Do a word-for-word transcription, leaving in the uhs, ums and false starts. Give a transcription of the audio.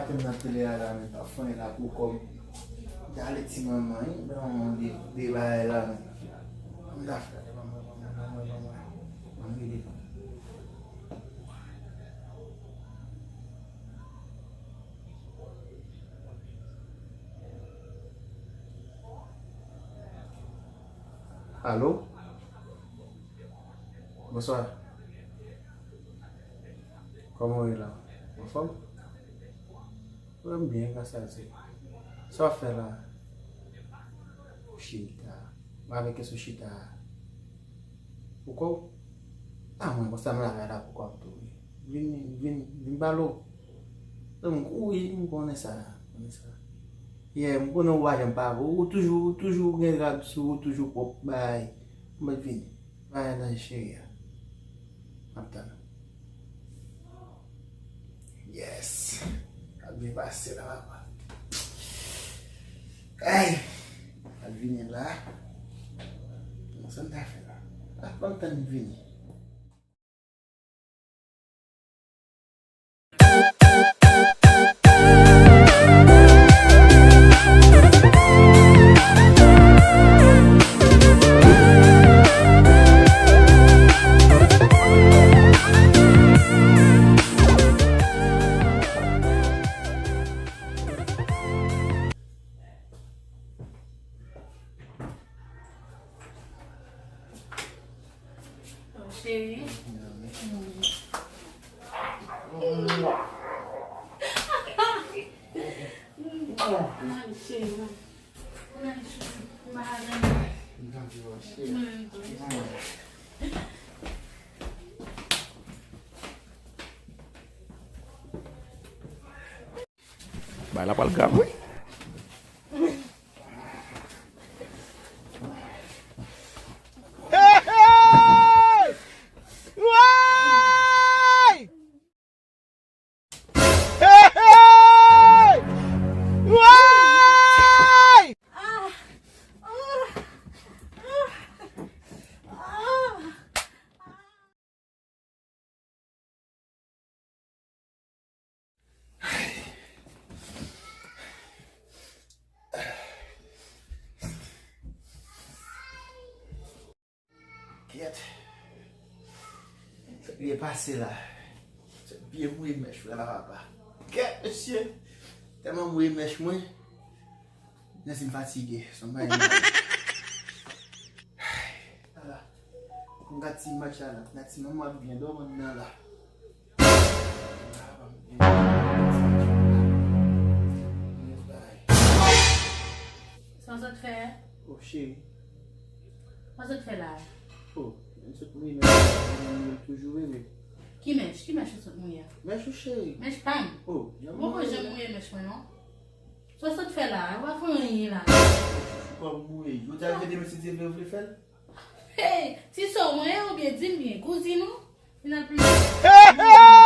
Fè m nan tele a la, men pa fè la pou kòb. M ta ale ti manman, wi, ban mwen de, de bagay la, men. Ban m ta fè, ban mwen, ban mwen, ban mwen, ban mwen. Ban m rele. Alo? Bonswa. Kòman w ye la? Anfòm? Mwen byen, gras a Dye. Sa w ap fè la? Chita. Mwen avèk kè sou chita. Ou kwè w? A mwen, konsa m lakay la pou kò m tou, wi. Vin, vin, vin pale w. Donk, wi, m konnen sa, m konnen sa. Yeah, m konnen ou pa janm pa vre. Ou toujou, ou toujou gen rad sou ou, toujou pwòp, bay. Mwen vini. Bay nan cheri a. M ap tann ou. Yes. Al byen pase la, papa. Ay. Al vini la. Bon, sa m ta fè la? Ah, ban m tann vini. Oh, cheri. Mm. Mm. Mami, cheri, mami. Mami, cheri, mami. Bagay la pral grav, wi. Hey, hey! Woy! Hey, hey! Woy! Kèt. Sa k byen pase la. Sa k byen mouye mèch la, papa. Kèt, mesye. Tèlman mouye mèch mwen. Nan si m fatige, se yon bagay mwen. Ala, m gad ti match la, la. Gad ti manman ap byen dòmi nan la. Sa w sot fè? Oh, cheri. Sa w sot fè la? Oh, m sot mouye mèch mwen toujou, bebe. Ki mèch? Ki mèch ou sot mouye a? Mèch ou, cheri. Mèch pa m. Oh, jan m mouye. Ou poko janm mouye mèch mwen, non. Sa w sot fè la? Ou pa fè anyen la. Chouchou pa mouye. Yo ta rete demen si Dye vle, ou vle fè l? Hey, ti sè w mwen ye oubyen di m byen, kouzin ou? Vin al plis.